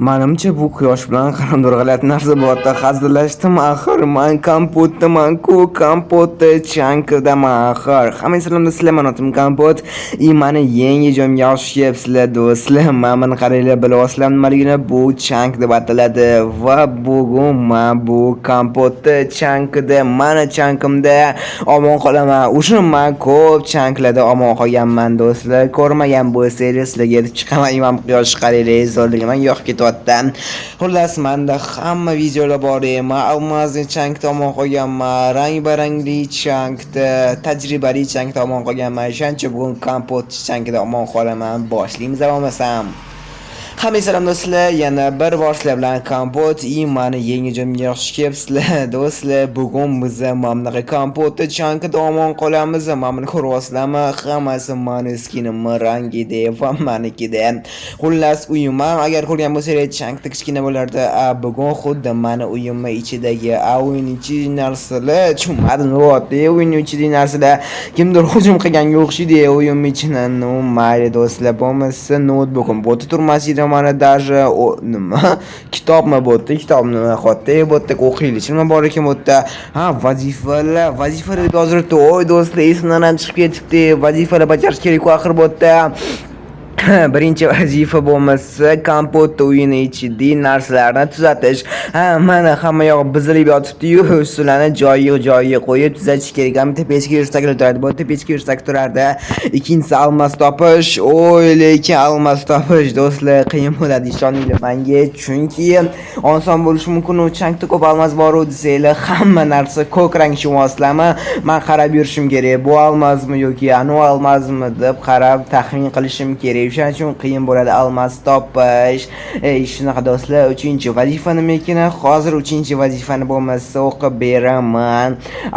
Manimcha, bu quyosh bilan qanaqadir g'alati narsa bo'lyapti. Hazillashdim axir. Man Kompotdaman-ku, Kompotda Chankidaman axir. Hamma salom do'stlar, man otim Kompot. И mani yangi joyimga xush kelibsizlar, do'stlar. Mana buni qaranglar, bilyapsizlar nimaligini, bu Chank deb ataladi. Va bugun man bu Kompotda Chankida, mani Chankimda omon qolaman. O'sha man ko'p Chanklarda omon qolganman, do'stlar. Ko'rmagan bo'lsangiz, sizlarga aytib chiqaman. Imam quyosh qaranglar, zo'rligi man yoqib ketyapti. Xullas, menda hamma videolar bor. Man алмазный Chankda omon qolganman, rang-barangli Chankda, tajribali Chankda omon qolganman. O'shaning uchun bugun Kompot Chankida omon qolaman. Boshlaymiz bo'lmasam. Hammaga salom, do'stlar, yana bir bor sizlar bilan Kompot и mani yangi joyimga xush kelibsizlar, do'stlar. Bugun biz mana bunaqa Kompotda Chankida omon qolamiz. Mana buni ko'ryapsizlarmi? Hammasi mani skinimni rangida va manikida. Xullas, uyim ham, agar ko'rgan bo'lsangiz, Chankda kichkina bo'lardi. A bugun xuddi mani uyimni ichidagi, a o'yin ichidagi narsalar, tushunmadim, nima bo'lyapti? O'yinning ichidagi narsalar kimdir hujum qilganga o'xshaydi uyimni ichini. Ну, mayli, do'stlar, bo'lmasa noutbukim bu yerda turmas edi mana даже o nima, kitobmi bu yerda? Kitob nima qilyapti bu yerda? O'qiylik nima bor ekan bu yerda? Ha, vazifalar, vazifalar deb yozilibdi. Oy, do'stlar, esimdan ham chiqib ketibdi, vazifalar bajarish kerak axir bu yerda. Birinchi vazifa bo'lmasa, Kompotda uyini ichidagi narsalarni tuzatish. Ha, mana hamma yog'i buzilib yotibdi-yu, ustilarni joyi joyiga qo'yib tuzatish kerak. Ham bitta pechka yursak turadi. Bu yerda pechka yursak turardi. Ikkinchisi алмаз topish. Oy, lekin алмаз topish, do'stlar, qiyin bo'ladi, ishoninglar menga. Chunki oson bo'lishi mumkin, u Chankda ko'p алмаз bor u desanglar, hamma narsa ko'k rang, tushunyapsizlarmi? Man qarab yurishim kerak. Bu алмаз mi yoki anu алмаз mi deb qarab taxmin qilishim kerak. O'shaning uchun qiyin bo'ladi алмаз topish. Ey, shunaqa, do'stlar. Uchinchi vazifa nima ekan? Hozir uchinchi vazifani bo'lmasa o'qib beraman.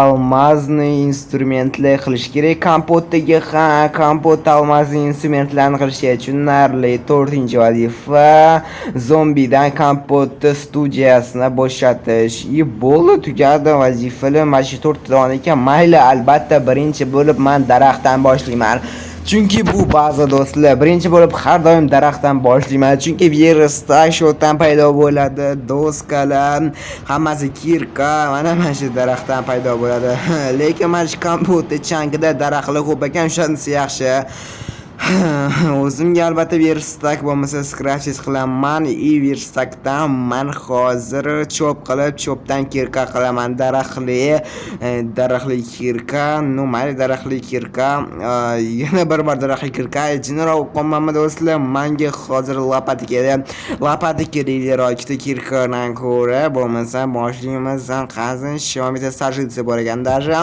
Алмазный instrumentlar qilish kerak Kompotdagi. Ha, Kompotda алмазный instrumentlarni qilish kerak, tushunarli. To'rtinchi vazifa zombidan Kompotni studiyasini bo'shatish. И bo'ldi, tugadi vazifalar. Mana shu to'rtta dona ekan. Mayli, albatta birinchi bo'lib man daraxtdan boshlayman. Chunki bu baza, do'stlar. Birinchi bo'lib har doim daraxtdan boshlayman. Chunki верстак shu yerdan paydo bo'ladi. Доска lar, hammasi, кирка mana shu daraxtdan paydo bo'ladi. Lekin mana shu Kompotda Chankida daraxtlar ko'p ekan, o'shanisi yaxshi. O'zimga albatta верстак bo'lmasa скрафтить qilaman и верстак dan man hozir cho'p qilib, cho'pdan кирка qilaman. Daraxtli кирка, ну mayli, daraxtli кирка, yana bir bor daraxtli кирка. Jinniroq bo'lib qolmanmi, do'stlar? Manga hozir лопата kerak. Лопата kerakliroq ikkita кирка dan ko'ra. Bo'lmasa boshlaymiz qazish. Bitta саженцы bor ekan даже.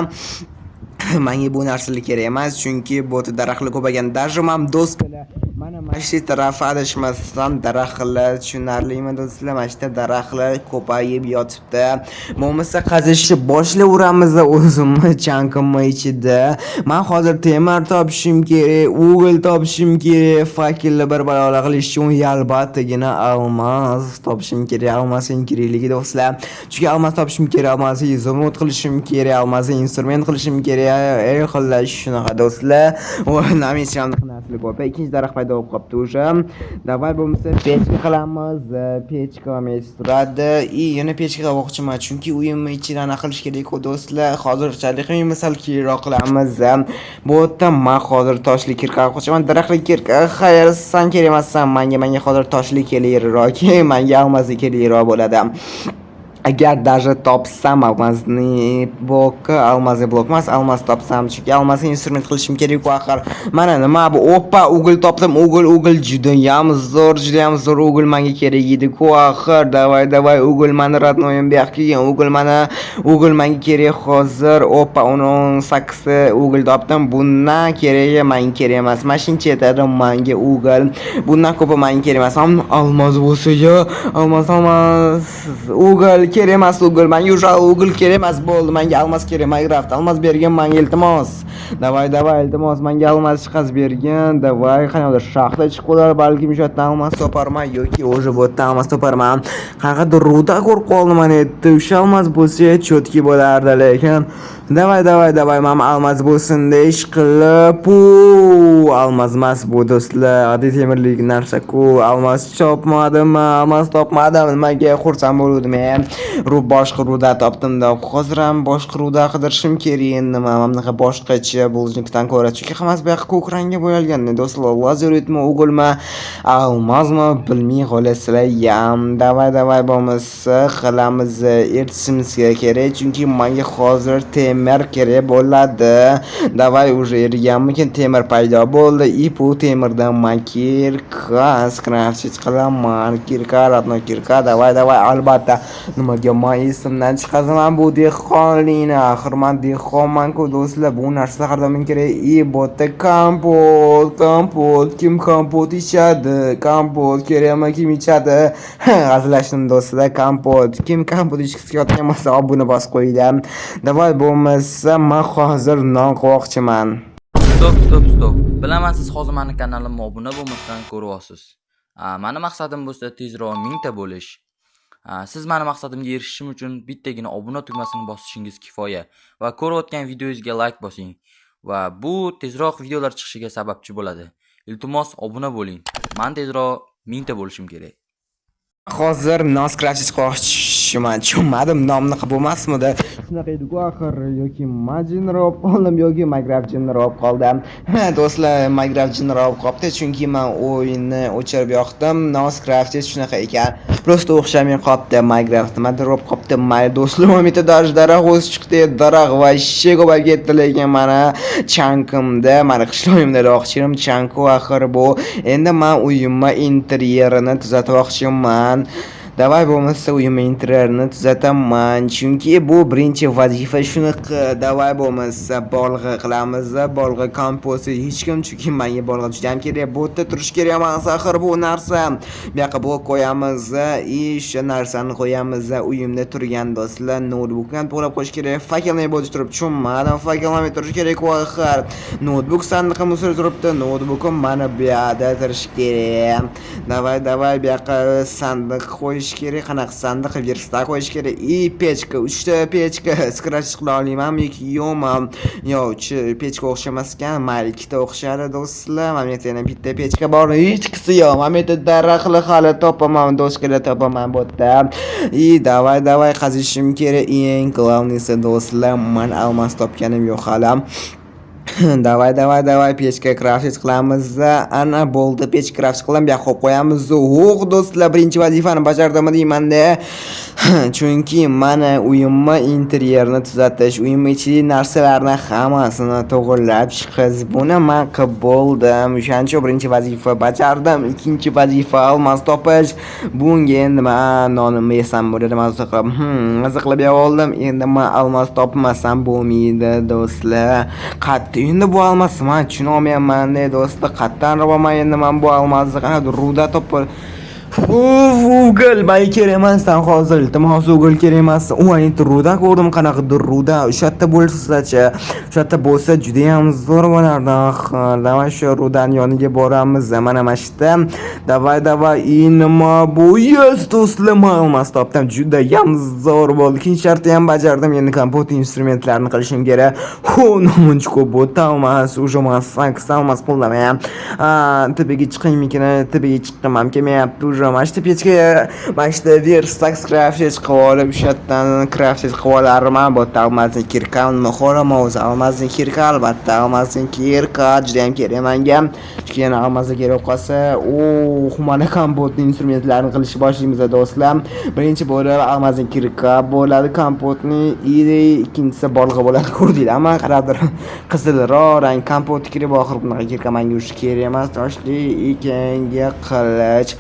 Menga bu narsalar kerak emas, chunki bu yerda daraxtlar ko'p ekan. Даже man доска lar mana shu tarafi, adashmasam, daraxtlar, tushunarlimi, do'stlar? Mana shu yerda daraxtlar ko'payib yotibdi. Bo'lmasa qazishni boshlayveramiz o'zimni Chankimni ichida. Man hozir temir topishim kerak, уголь topishim kerak, факел ni bir balolar qilish uchun albattagina алмаз topishim kerak. Алмаз eng kerakligi, do'stlar. Chunki алмаз topishim kerak, алмаз изумруд qilishim kerak, алмаз instrument qilishim kerak. Ey, xullas, shunaqa, do'stlar. Voy, narsalar ko'p. Ikkinchi daraxt paydo bo'lib qolibdi уже. Давай bo'lmasa pechka qilamiz. Pechka turadi. И yana pechka qilmoqchiman, chunki uyimni ichini anaqa qilish kerak-ku, do'stlar. Hozirchalik sal keyinroq qilamiz. Bu yerda man hozir toshli кирка qilmoqchiman. Daraxtli кирка, xayr, san kerak emassan menga. Menga hozir toshli kerakroq, menga алмаз kerakroq bo'ladi. Agar даже topsam алмазный blok, алмазный blok emas, алмаз topsam, chunki алмазный instrument qilishim kerak-ku axir. Mana nima bu? Oppa, уголь topdim, уголь, уголь judayam zo'r, judayam zo'r, уголь menga kerak edi-ku axir. Давай, давай, уголь mani родной im, bu yoqqa kelgan уголь mana, уголь menga kerak hozir. Oppa, 18 ta уголь topdim. Bundan keragi menga kerak emas. Mana shuncha yetadi menga уголь. Bundan ko'pi menga kerak emas. Алмаз bo'lsa ya, алмаз, алмаз, уголь kerak emas, уголь. Menga уже уголь kerak emas, bo'ldi. Menga алмаз kerak, Minecraft. Алмаз bergin menga, iltimos. Давай, давай, iltimos, menga алмаз chiqazib bergin. Давай, qanaqadir shaxta chiqib qolar, balkim o'sha yerdan алмаз toparman yoki уже bu yerdan алмаз toparman. Qanaqadir руда ko'rib qoldim mana yerda. O'sha алмаз bo'lsa, чётки bo'lardi, lekin Давай, давай, давай, mana алмаз bo'lsin ish qilib. Bu алмаз emas bu, do'stlar. Oddiy temirlik narsa-ku. Алмаз topmadim, алмаз topmadim. Nimaga xursand bo'luvdim men? Boshqa руда topdim da. Hozir ham boshqa руда qidirishim kerak endi. Mana bunaqa boshqacha булыжник dan ko'ra. Chunki hammasi bu yoqqa ko'k rangga bo'yalgan, do'stlar. Лазурит mi, уголь mi, алмаз mi, bilmay qolasizlar. Yam. Давай, давай, bo'lmasa qilamiz, eritishimiz kerak, chunki menga hozir temir kerak bo'ladi. Давай, уже eriganmikin, temir paydo bo'ldi. И bu temirdan man кирка скрафтить qilaman. Кирка, родной, кирка. Давай, давай, albatta. Nimaga man esimdan chiqazaman bu dehqonlikni? Axir man dehqonman-ku, do'stlar. Bu narsa har doim kerak. И bu yerda kompot, kompot. Kim kompot ichadi? Kompot kerakmi? Kim ichadi? Hazillashdim, do'stlar. Kompot. Kim kompot ichgisi kelayotgan bo'lsa, obuna bosib qo'yinglar. Давай, bo'lmasa man hozir non qilmoqchiman. Стоп, стоп, стоп. Bilaman, siz hozir mani kanalimga obuna bo'lmasdan ko'ryapsiz. Mani maqsadim bo'lsa tezroq 1000 ta bo'lish. Siz mani maqsadimga erishishim uchun bittagina obuna tugmasini bosishingiz kifoya va ko'rayotgan videongizga like bosing va bu tezroq videolar chiqishiga sababchi bo'ladi. Iltimos, obuna bo'ling. Man tezroq 1000 ta bo'lishim kerak. Hozir non скрафтить qilmoqchiman. Tushunmadim, non bunaqa bo'lmasmidi? Shunaqa edi-ku axir, yoki man jinniroq qoldim, yoki Minecraft jinniroq qoldim. Ha, do'stlar, Minecraft jinniroq qolibdi, chunki man o'yinni o'chirib yoqdim. Non скрафтить shunaqa ekan. Просто o'xshamay qolibdi Minecraft. Nimadir bo'lib qolibdi. Mayli, do'stlar, mana bitta даже daraxt o'sib chiqdi. Daraxt вообще ko'payib ketdi, lekin mana chankimda, mana qishlog'imda demoqchinim, chanku axir bu. Endi man uyimni interyerini tuzatmoqchiman. Давай, bo'lmasa uyimni interyerini tuzataman, chunki bu birinchi vazifa shunaqa. Давай, bo'lmasa bolg'a qilamiz, bolg'a kompost hech kim, chunki menga bolg'a juda ham kerak. Bu yerda turishi kerak emas axir bu narsa. Bu yoqqa blok qo'yamiz и o'sha narsani qo'yamiz. Uyimda turgan, do'stlar, noutbukni ham to'g'rilab qo'yish kerak. Факел nima bo'lib turib, tushunmadim. Факел nima turishi kerak axir. Noutbuk sandiqim ustida turibdi. Noutbukim mana bu yoqda turishi kerak. Давай, давай, bu yoqqa sandiq qo'yish kerak. Qanaqa sandiq? Верстак qo'yish kerak. И pechka, uchta pechka скрафт qila olamanmi yoki yo'qmi? Yo'q, uch pechka o'xshamas ekan. Mayli, ikkita o'xshadi, do'stlar. Mana bu yerda yana bitta pechka bor. Hechqisi yo'q. Mana bu yerda daraxtli hali topaman, do'stlar, topaman bu yerda. И давай, давай, qazishim kerak. Eng главный si, do'stlar, man алмаз topganim yo'q hali. Давай, давай, давай, pechka крафтить qilamiz. Ana, bo'ldi, pechka крафт qildim. Bu yoqqa qo'yib qo'yamiz. Yo'q, do'stlar, birinchi vazifani bajardim deymanda. Chunki mana uyimni interyerini tuzatish, uyimni ichidagi narsalarni hammasini to'g'irlab chiqish. Buni man qilib bo'ldim. O'shaning uchun birinchi vazifa bajardim. Ikkinchi vazifa алмаз topish. Bunga endi man nonimni yesam bo'ladi, maza qilib. Maza qilib yeb oldim. Endi man алмаз topmasam bo'lmaydi, do'stlar. Qayerda endi bu алмаз? Man tushuna olmayapman, do'stlar. Qayerdan topaman endi man bu алмаз ni? Qanaqa руда topib. Uf, уголь, menga kerak emasdan hozir, iltimos, уголь kerak emas. U endi руда ko'rdim, qanaqadir руда. O'sha yerda bo'lsachi, o'sha yerda bo'lsa judayam zo'r bo'lardi. Давай shu руда ni yoniga boramiz. Mana shu yerda. Давай, давай, и nima bu? Yes, do'stlar, man алмаз topdim. Judayam zo'r bo'ldi. Ikkinchi shartni ham bajardim. Endi kompot instrumentlarini qilishim kerak. Hu, namuncha ko'p bo'ldi алмаз. Уже man 8 алмаз qildim ham. Tepaga chiqaymikin? Tepaga chiqqim ham kelmayapti уже. Mana shu pechka, mana shu верстак крафтить qilib olib, o'sha yerdan крафтить qilib olarman. Bu yerda алмазный кирка, nima xohlaman o'zi? Алмазный кирка, albatta, алмазный кирка juda ham kerak menga. Chunki yana алмаз kerak qolsa, oh, mana kompotni instrumentlarini qilishni boshlaymiz, do'stlar. Birinchi bo'lib алмазный кирка bo'ladi kompotni, и ikkinchisi bolg'a bo'ladi. Ko'rdinglarmi? Qanaqadir qizilroq rang kompot kerak. Oxiri bunaqa кирка menga ush kerak emas. Toshli, keyingi qilich.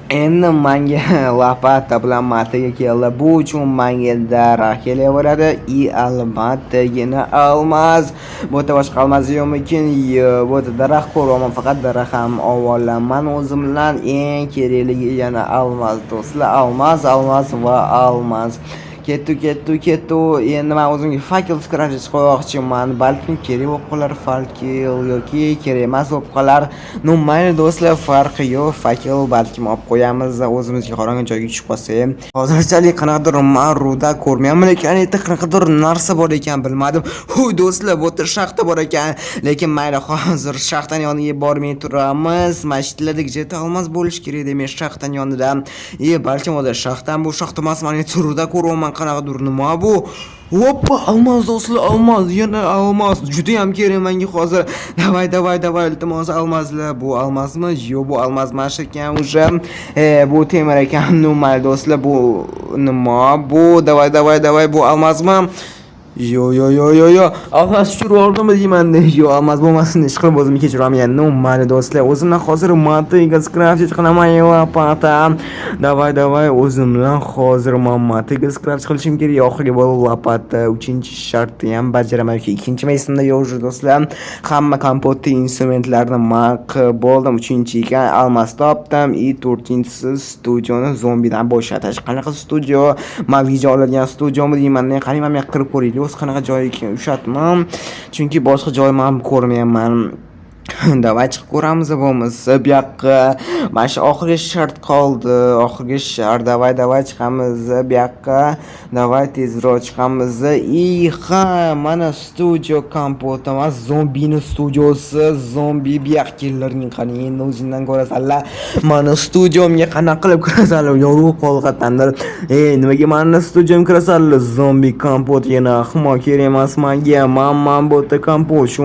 Endi menga лопата bilan matiga keldi. Bu uchun menga daraxt kerak bo'ladi и albattagina алмаз. Bu yerda boshqa алмаз yo'qmikin? Yo'q, bu yerda daraxt ko'ryapman, faqat daraxt ham olaman o'zim bilan. Eng kerakligi yana алмаз, do'stlar. Алмаз, алмаз va алмаз. Ketdi, ketdi, ketdi. Endi men o'zimga факел крафт qo'ymoqchiman. Balkim kerak bo'lib qolar факел yoki kerak emas bo'lib qolar. Ну, mayli, do'stlar, farqi yo'q. Факел balkim olib qo'yamiz o'zimizga, qorong'i joyga tushib qolsa ham. Hozirchalik qanaqadir man руда ko'rmayapman, lekin ana yerda qanaqadir narsa bor ekan, bilmadim. Huy, do'stlar, bu yerda shaxta bor ekan. Lekin mayli, hozir shaxtani yoniga bormay turamiz. Mana shu yerlarda где-то алмаз bo'lishi kerak demak shaxtani yonida. E, balkim hozir shaxtan, bu shaxta emas, mana руда ko'ryapman qanaqadir, nima bu? Hoppa, алмаз, do'stlar, алмаз, yana алмаз. Juda ham kerak menga hozir. Давай, давай, давай, iltimos, алмаз lar. Bu алмаз mi? Yo'q, bu алмаз emas ekan уже. Bu temir ekan. Ну, mayli, do'stlar, bu nima? Bu, давай, давай, давай, bu алмаз mi? Yo, yo, yo, yo, yo. Алмаз tushirib yubordimmi deyman. Yo, алмаз bo'lmasin, ish qilib o'zimni kechirolmayman. Ну, mayli, do'stlar, o'zimdan hozir мотыга скрафтить qilaman, лопата. Давай, давай, o'zim bilan hozir man мотыга скрафт qilishim kerak. Oxirgi bo'lib лопата, uchinchi shartni ham bajaraman yoki ikkinchi esimda yo'q уже, do'stlar. Hamma kompotli instrumentlarni man qilib bo'ldim. Uchinchi ekan, алмаз topdim. И to'rtinchisi studioni zombidan bo'shatish. Qanaqa studio? Man video oladigan studiomi deyman. Qarang, mana bu yoqqa kirib ko'raylik. O'zi qanaqa joy ekan, ushatmi? Chunki boshqa joy man ko'rmayapman. Давай chiqib ko'ramiz bo'lmasa bu yoqqa. Mana shu oxirgi shart qoldi. Oxirgi shart. Давай, давай, chiqamiz bu yoqqa. Давай tezroq chiqamiz. И ha, mana studio kompot emas, zombini studiosi. Zombi, bu yoqqa kellaring, qarang, endi o'zingdan ko'rasanlar. Mani studiomga qanaqa qilib kirasanlar? Yorug' qolg'atandir. Ey, nimaga mani studiomga kirasanlar? Zombi kompot yana ahmoq kerak emas menga. Man bu yerda kompot shu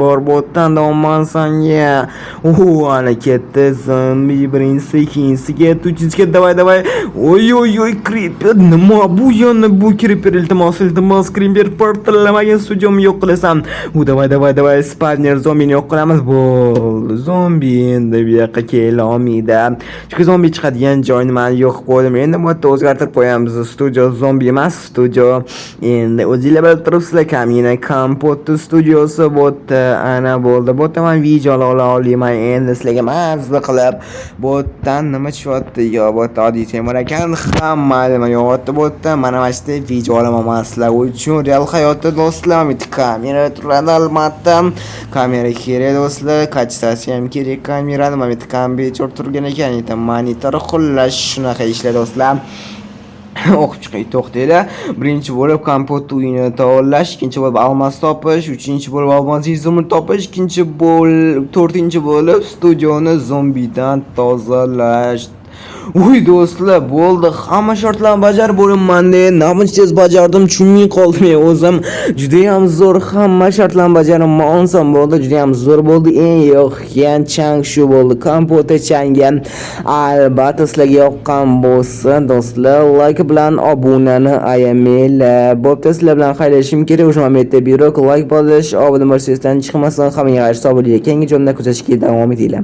bor, bu yerdan man sanga. Ana ketdi zombi birinchisi, ikkinchisi ketdi, uchinchisi ketdi. Давай, давай. Oy, oy, oy, creeper. Nima bu yana, bu creeper? Iltimos, iltimos, creeper, portlamagin, studiomni yo'q qilasan. U, давай, давай, давай, spawner zombini yo'q qilamiz. Bo'ldi. Zombi endi bu yoqqa kela olmaydi. Chunki zombi chiqadigan joyni man yo'q qilib qo'ydim. Endi bu yerda o'zgartirib qo'yamiz. Studio zombi emas, studio. Endi o'zinglar bilib turibsizlar, kamina kompot studiosi bu yerda ana bo'ldi. Bu yerda man video ola olaman endi sizlarga mazza qilib. Bu yerdan nima tushyapti? Yo, bu yerda oddiy temir ekan. Hamma nima yonyapti bu yerda? Mana shu yerda video olaman man sizlar uchun real hayotda, do'stlar. Bitta kamera turadi albatta. Kamera kerak, do'stlar, качество si ham kerak kamerani. Mana bu yerda kompyuter turgan ekan, yerda monitor, xullas shunaqa ishlar, do'stlar. O'qib chiqay, to'xtanglar. Birinchi bo'lib kompot uyini tavallash, ikkinchi bo'lib алмаз topish, uchinchi bo'lib алмаз изумруд topish, ikkinchi bo'l to'rtinchi bo'lib studioni zombidan tozalash. Uy, do'stlar, bo'ldi. Hamma shartlarni bajarib bo'linmanda. Namuncha tez bajardim, tushunmay qoldim men o'zim. Judayam zo'r, hamma shartlarni bajardim. Oson bo'ldi, judayam zo'r bo'ldi. Eng yoqqan chang shu bo'ldi. Kompota changi. Albatta sizlarga yoqqan bo'lsa, do'stlar, like bilan obunani ayamanglar. Bo'pti, sizlar bilan xayrlashishim kerak. O'sha momentda buyruq like bosish, obuna bo'lish esdan chiqmasin. Hammaga yaxshi, sog' bo'linglar. Keyingi joyda kuzatishga davom etinglar.